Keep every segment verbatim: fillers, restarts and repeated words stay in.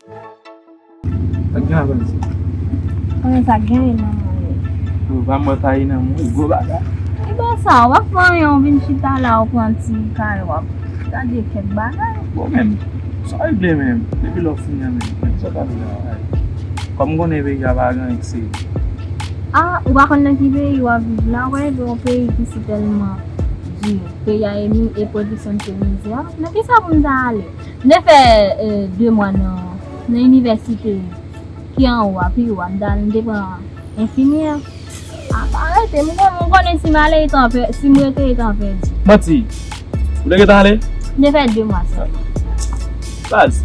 Sa k gen la, Francis? Kòman sa k gen nan mwen? Yo, pa mwen pa ye nan mwen, gwo bagay. E bon sa, w ap fè anyen, w vin chita la, w pran ti kay, w ap gade kèk bagay. Bon, menm, sa w regle menm, depi lè w fini an menm, menm sa w ta vle la, ay. Kòm m konnen peyi a pa gen anyen ki serye. A, ou pa konn nan ki peyi w ap viv la, w wè, yon peyi ki si tèlman di, peyi a e mi-, e pwodiksyon se mizè, nan kisa pou m ta ale? M te fè, eh, de mwa nan, nan inivèsite ki anwo a, pi wo a, m t al, m te pran enfimyè. A, pa rete, m kon-, m konnen si m ale, etan pè-, si m rete, etan pèdi. Manti. Ou te gentan ale? M te fè de mwa sèlman. Baz,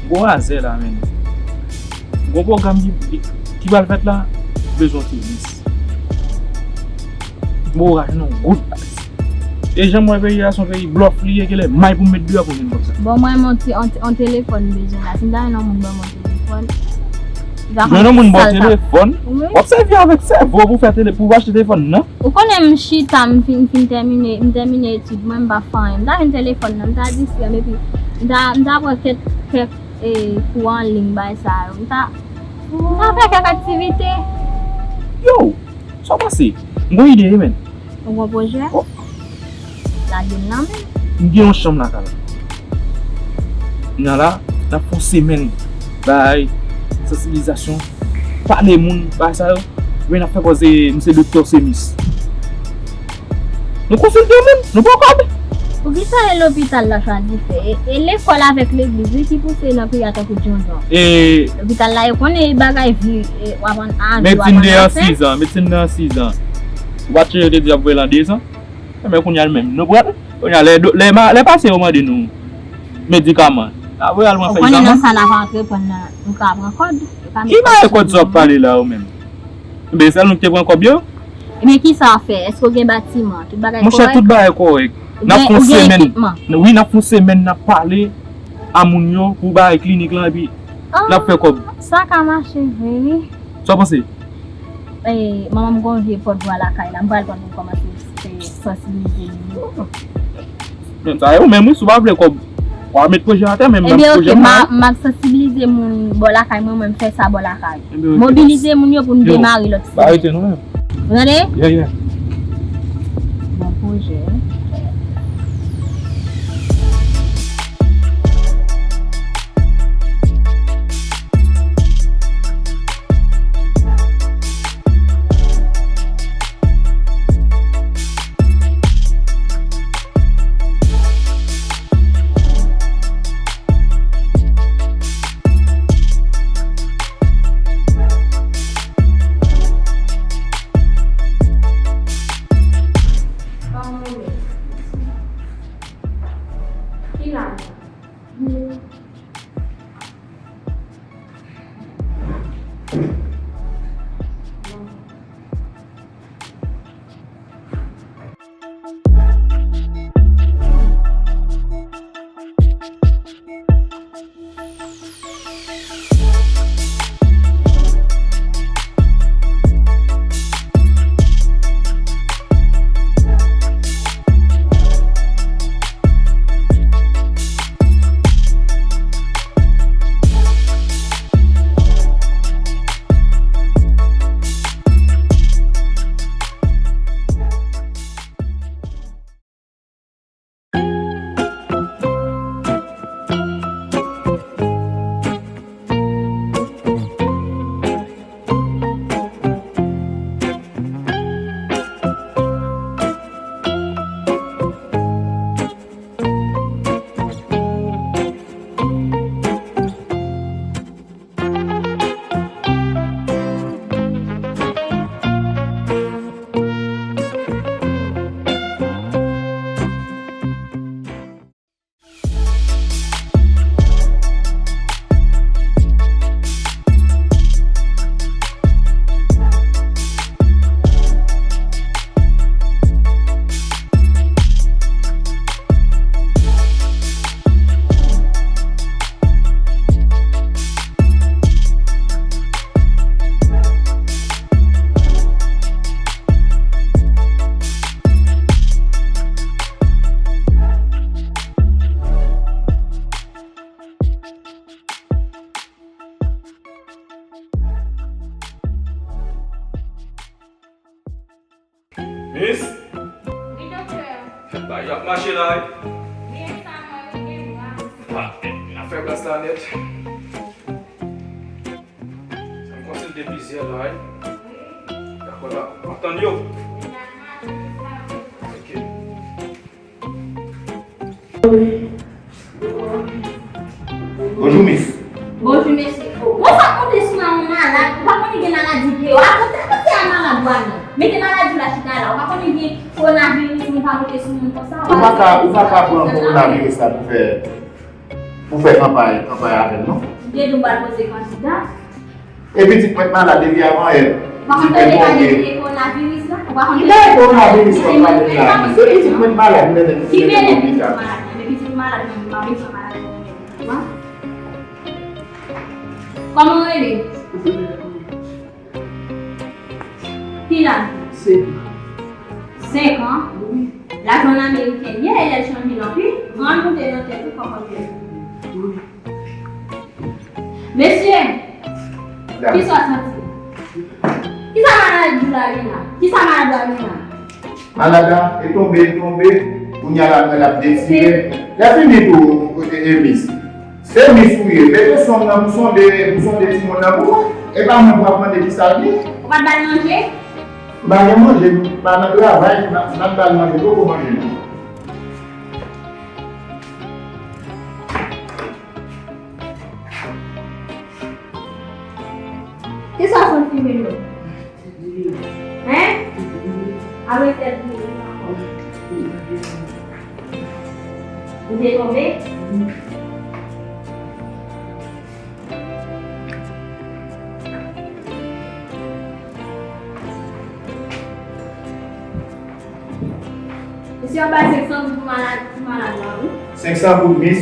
gwo razè la, menn. Gwo pwogram ki, ki, ki pral fèt la, bezwen tenis. Bon, w ka jwenn yon goud. E jan m wè peyi a, se yon peyi blòf li ye, genlè may pou m met deyò pou m vin konsa. Bon, mwen, yon ti, yon, yon telefòn m bezwen la. Si m ta jwenn yon moun ban m yon telefòn, li ka konn sa l t ap. Jwenn yon moun ban w telefòn? Wi. W ap sèvi avèk sèvo pou fè tele-, pou achte telefòn nan? Ou konnen m chita, m fin, m fin tèmine, m tèmine etid mwen, m pa fè anyen. M ta jwenn telefòn nan, m ta distrè m, epi m ta, m ta pran kèk, kèk, e, kou an liy, bagay sa yo. M ta, m ta fè kèk aktivite. Yo! Sa w panse? M gon ide wi, menn. Ou gon pwojè? Oh. Lage m nan men. M gen yon chanm lakay la. Kounya la, n ap fè yon semèn bay sansibilizasyon, pale moun, bay sa yo. Men n ap fè koze, m se doktè Semis. Nou konsilte moun, nou pran kòb. Poukisa e lopital la chwazi fè? E, e lekòl avèk legliz, wi, ki pouse nan peyi a tankou djondjon. E lopital la, yo konnen e bagay vi, e, w aprann avi, w aprann afè. Medsin deyò sizan, medsin deyò sizan. Ou pa t chonje yo te di y ap voye l an dezan? Enben, kounye a l menm, nou pral. Kounye a, lè, lè, lè pase yo mande nou medikaman, n a voye al pran fè egzamen. Ou konnen nan sa n ap antreprann nan, nou ka pran kòb. Ki bagay kòb sa w ap pale la, ou menm? Enben, sèl nou ki te pran kòb yo? Ebyen, ki sa w ap fè? Èske w gen batiman? Tout bagay kòrèk? Monchè, tout bagay kòrèk. N ap fè yon semèn. Wi, n ap fè yon semèn, n ap pale a moun yo pou bagay klinik lan, epi n ap fè kòb. Sa ka mache vre, wi. Sa w panse? E, manman m gon vye pòtvwa lakay la, m pral pran nou kòmanse fè sansibilize moun yo. Men sa yo menm wi, si w pa vle kòb, w a met pwojè atè, men m ap pwojè m la. Ebyen, oke, m ap sansibilize moun bò lakay mwen, mwen m fè sa bò lakay. Ebyen, oke. Mobilize moun yo pou n demare lòt semèn. Ba rete nou menm. Ou tande? Yeah, yeah. Bon pwojè. Miss? Wi, doktè. Fè bay, y ap mache la, wi. Wi, e sa mwen, wi, gen bras. Ah, n ap fè bras la nèt. An konsilte plizyè la, wi. Wi. Dakò, la. W ap tann yo. Wi, dakò, wi. Ok. Bonjou, mis. Bonjou, mesye. Bon, sa k monte sou mwen, yon malad. Ou pa konnen gen maladi pye yo. Akonte, akonte a malad ou a non. Mete maladi w la chita la. Ou pa konnen gen kowonaviris, moun pa monte sou moun konsa. Ou pa ka, ou pa ka pran kowonaviris la pou fè, pou fè kanpay, kanpay avè l, non. Ou te di w pral poze kandida. E pitit mwen t malad depi avan yè. Pitit mwen tonbe. Li bay kowonaviris, mwen pale la. Se pitit mwen t malad, mwen te mete l nan lopital. Kòman w rele? Ki laj ou? Senk. Senk an? Wi. Lajan ameriken ye, e lè chanje l anpil. Gran moute nan tèt ou, kòman w ye? Wi. Mesye, kisa w santi? Kisa malad ou la gen la? Kisa malad ou la gen la? Malad la, e tonbe, e tonbe. Kounye a la, l ap detire. Lè fini tou, e, e, mis. Se mis ou ye. Mete sonn nan pou sonde, pou sonde timoun nan pou mwen. E pa mwen pou ap mande kisa l ye. Ou pa t ba l manje? M pa gen manje, m pa nan travay, m pa, m pa t ba l manje, poko manje non. Kisa w sot fimen yo? Hein? Avèk tèt diri ankò. Ou te tonbe? Mesye, yo bay senk san goud pou malad, pou malad la, wi. Senk san goud, mis.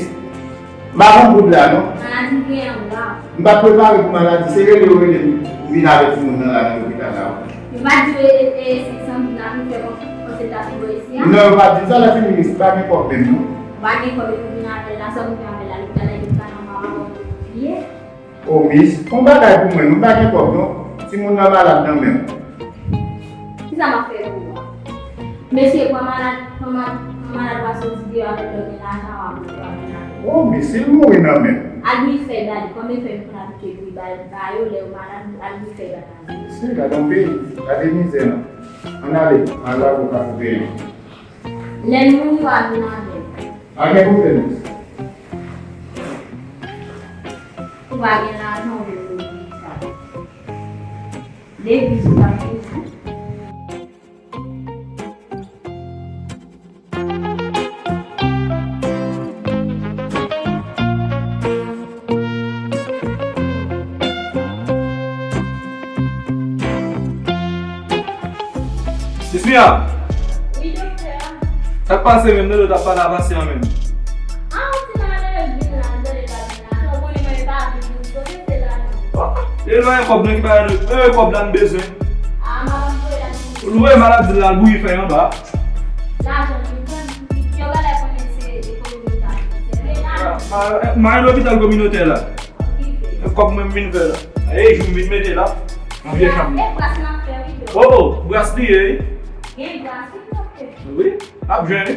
M pa konn goud la, non. Maladi gen an grav. M pa t prepare pou maladi, se rele yo rele m pou vin avè timoun nan la nan lopital la, wi. Yo pa di w e, e, e senk san goud la pou fè kon-, konsiltasyon pou isi a? Non, yo pa di m sa, lè fini, mis, m pa gen kòb menm, non. Ou pa gen kòb, e pou vin avè l la, sa pou vin avè l la, lopital la, yo pa nan mwa, ou bliye. O, mis, fè yon bagay pou mwen, m pa gen kòb non. Timoun nan malad nan men m. Kisa m ap fè pou ou a? Mesye, pran malad, pran ma-, pran malad w a soti deyò avè l, lè w gen lajan w a pote w a vin avè l. O, mis, si l mouri nan men m. Al bwè fèy, dadi, kòm e fèy m konn abitye bwè ba, ba yo lè yo malad, al bwè fèy ba dadi. Mesye, gade yon peyi, gade mizè non. Ann ale, ann lave w ka koupe yon. Lè l mouri, w a vin avè l. Pa gen pwoblèm. Ou pa gen lajan, ou vle lopital. Depi sou sa fini. Miss Mia! Wi, doktè. Sa k pase menm, non, lè w t ap pale a pasyan an menm? A, yon ti malere vin la, m tande l ap vin la. Ou konnen mwen pa vin pou sote, se la. E lwen kòb nan ki bagay, e kòb la m bezwen. A, m ap voye la. Ou voye maladi la al bouyi fèy anba. Lajan ki pran, yo genlè konnen se kominote a ki sèvi la. Mare lopital kominotè la. Kòb mwen m vin fè la. E jou m vin mete la. Nan vye chanm. E bras n ap fè, wi, doktè. O, o, bras li ye, wi. Gen bras, wi, doktè. Wi, ap jwenn, wi.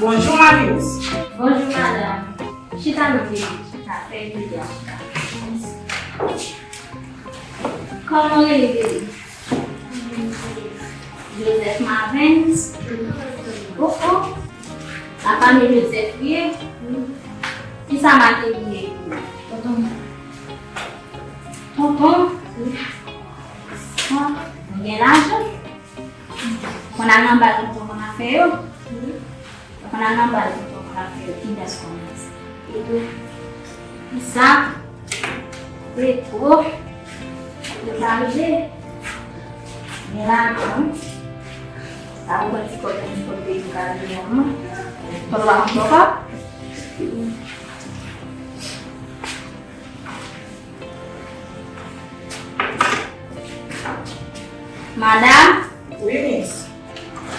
Bonjou, Mavis. Bonjou, madanm. Chita non, bebe, chita, fè yon pye a chita. Kòman w rele, bebe? Joseph Marvens. O, o. La fanmi Joseph li ye. Kisa make li ye? Tonton. Tonton? Wi. Bon, nou gen lajan. Ou konn al nan bal tonton konn ap fè yo? Wi. Ou konn al nan bal tonton konn ap fè yo? Ki dans konn danse? Eto. Kisa? Eto. Yo pa rive. Gen lajan, wi. Sa pou pran ti kòb, ti kòb peyi m ka vini anman. Tonton pa konn fè kòb. Madanm? Wi, mis.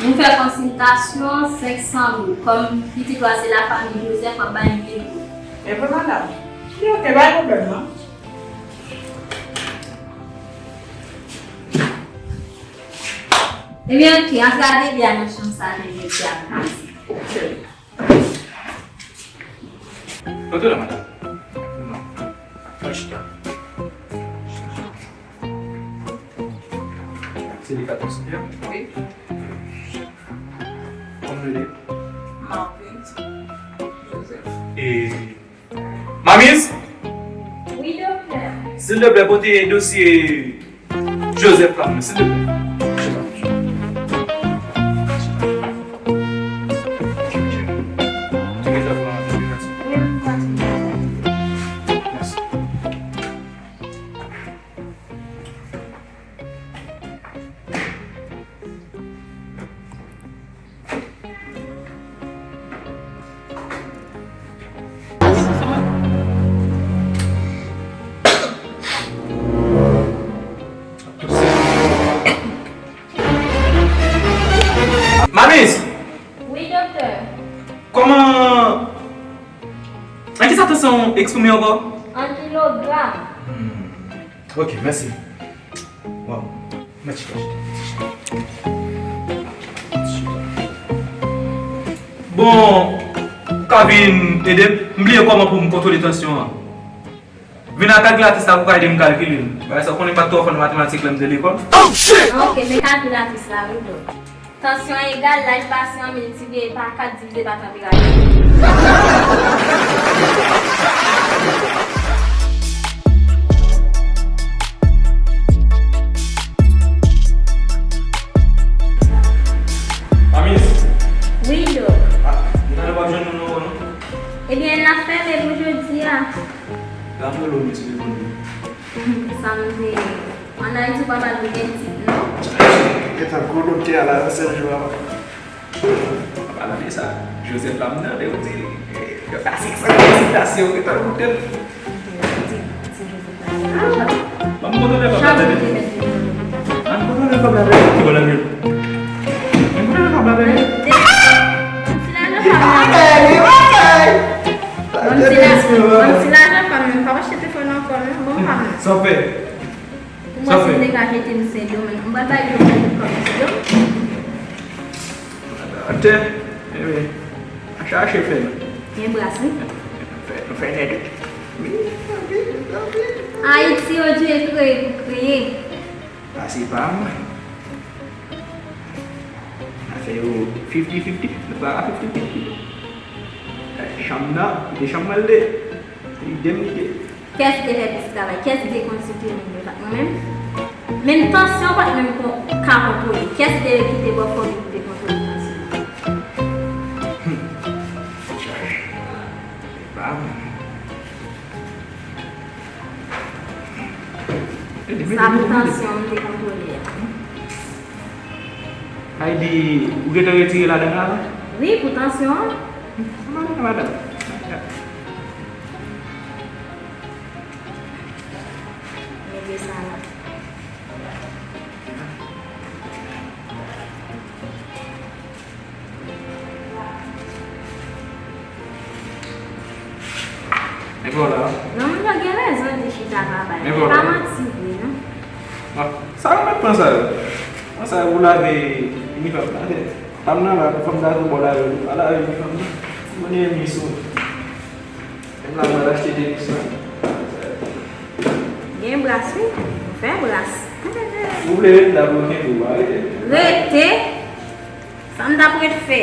Nou fè konsiltasyon, senk san goud. Kòm pitit ou a se lafanmi Joseph, w ap ba li mil goud. Enben, madanm. Li oke, pa gen pwoblèm, non. Ebyen, oke, antre avèk byen nan chanm sa, men jodi a, mwen. Kote la, madanm? Non. Al chita. Se li k ap konsidere? Wi. Kòman nou rele? Martins. Joseph. E, Mamis? Wi, doktè. Silvouplè, pote dosye Joseph la, silvouplè. Mèsi. Mamis! Wi, doktè. Kòman, an kisa tansyon w eksprime ankò? An kilogram. Hmm. Ok, mèsi. Waw. Mèt chita, chita, chita. Bon, ou ka vin ede m? M bliye kòman pou m kontwole tansyon an. Vin ak kalkilatris la pou w ka ede m kalkile l. Bagay sa, ou konnen m pa t twò fò nan matematik lè m te lekòl. Ok, men kalkilatris la, wi, bro. Tansyon an egal laj pasyan an miltipliye pa kat divize pa tanperati. Mamis. Wi, Dòk. Ah, nou pa jwenn nou ankò, non? Ebyen, n ap fèmen pou jodi a. Gade lòm espekonde. Sa m te an Ayiti, ou pa pral gen tit, non? Gentan gwo doktè a la, nan sèl jou a. An palan de sa, Joseph la m tande yo di, eh, yo ta senk san konsiltasyon, gentan koute l. Ti, ti Joseph la. Ban m kontwole kòb la, tande. An kontwole kòb la, tande. Ki bò l ap jwenn? An kontwole kòb la, tande. Ti lajan pa m nan. Li bagay, li bagay. Ban m ti la-, ban m ti lajan pa m nan, m p ap achte telefòn ankò, non. Ban m pa m nan. Sa w fè? Pou mwen, si m te ka jete m Sendomeng, m pral bay Jovenel tout kòb m Sendomeng. Atè, ebyen, a chache fè non. Gen bras, wi. Fè, nou fè nèg. Ayiti, yo dwe kreye pou kreye. Pase pa mwen. Afè yo fifty fifty, nou pa ka fifty fifty. Chanm nan, se chanm mwen l te. Idem li te. Kiyès ki te fè plis travay? Kiyès ki te konsilte moun yo? Pa t mwen menm? Menm tansyon pa t menm kon-, ka kontwole. Kiyès ki te kite bò fòmil pou te kontwole tansyon? Chaj. E pa mwen. Sa pou tansyon m te kontwole a. Ay di, ou gentan retire ladan la, non? Wi, pou tansyon an. Madan, madan. Mete sa la. Men pa w la. Non, m gen rezon di chita pa bay. Men pa w la. Pa manti vre, non. Ah, sa ou mèt pran sa yo? Pran sa yo pou lave inifòm nan. Pa m nan la, fò m ta tou bò lave, pa lave inifòm nan. Si moun e mis ou. Menm la, mwen achte de mis la. Gen bras, wi. Ou fè bras. Si w vle rete la pou kenbe w, pa rete. Rete. Sa m t ap ret fè?